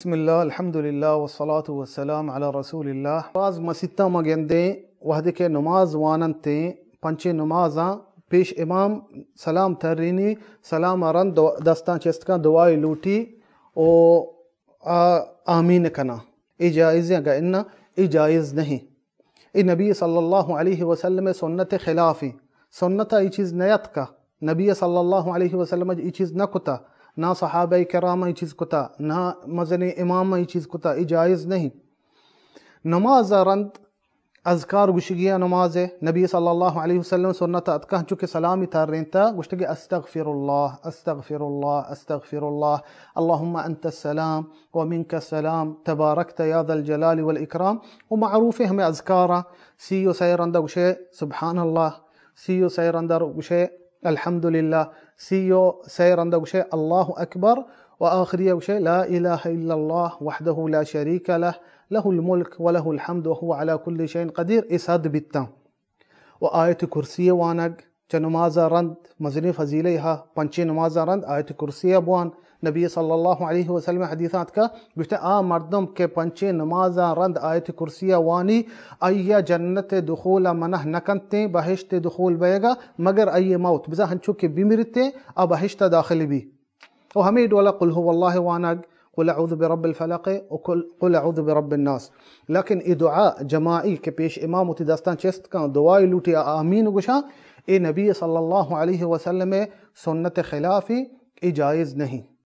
بسم اللہ، الحمدللہ، والصلاة والسلام علی رسول اللہ۔ باز مسیتاں ما گندیں، وہدے کہ نماز واننتیں، پنچیں نمازاں پیش امام سلام ترینی، سلام ءَ رند دو-، دستاں چست کن، دعائے لوٹی او آ-، آمین کناں۔ اے جائز ایں؟ اگہ اناں، اے جائز نہیں۔ اے نبی صلی اللہ علیہ وسلم سنت خلافی، سنت ءَ اے چیز نیاتکا۔ نبی صلی اللہ علیہ وسلم ءَ اے چیز نہ کتا، نہ صحابہ کرام ءَ اے چیز کتا، نہ مزنیں امام ءَ اے چیز کتا، اے جائز نہیں۔ نماز ءَ رند اذکار گوشگی ءَ نماز ءَ۔ نبی صلی اللہ علیہ وسلم سنت ءَ اتکا، چونکہ سلامی ترینتا، گوشتگی استغفر اللہ، استغفر اللہ، استغفر اللہ، اللہم انت السلام ومنک السلام تبارکت یا ذا الجلال والاکرام۔ و معروف ہمیں اذکاراں، سی و سئے رندا گوشے سبحان اللہ، سی و سئے رندا گوشے الحمدللہ، سی و سئے رندا گوشے اللہ اکبر، و آخری گوشے لا الہ الا اللہ وحدہ لا شریک لہ، لہ الملک و لہ الحمد و هو علی کل شیء قدیر۔ اے صد بیتاں۔ و آیت کرسی وانگ چہ نماز ءَ رند مزنیں فضیلہ ہا، پنچیں نماز ءَ رند آیت کرسی ءَ بوان۔ نبی صلی اللہ علیہ وسلم حدیث ءَ اتکا، گوشتے، آ مردم کہ پنچیں نماز ءَ رند آیت کرسی ءَ وانی، آئی ءَ جنت ءِ دخول ءَ منع نہ کنتیں، بہشت ءِ دخول بئیگ ءَ، مگر آئی ءِ موت، بزاں ہنچو کہ بمرتیں، آ بہشت ءَ داخل بی۔ و ہمے ڈولا قل هو اللہ وانگ، قل اعوذ برب الفلق و قل، قل اعوذ برب الناس۔ لیکن اے دعا جماعی کہ پیش امام وتی دستاں چست کن، دعائے لوٹی، آ-، آمین گوشاں، اے نبی صلی اللہ علیہ وسلم سنت خلافی، اے جائز نہیں۔